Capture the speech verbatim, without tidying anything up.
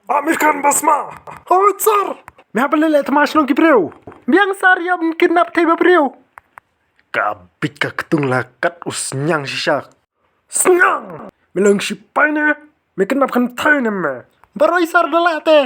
Aamir Khan basma. Hoi sir. Me hap leh leh tama shnong ki briew. Biang sir, ïa ym kidnap thei ba briew. Ka bit ka ktung la kat u sniang shisha. Sniang. Me long sipai ne? Me kidnap khan thei ne me? Baroi sir da lah te.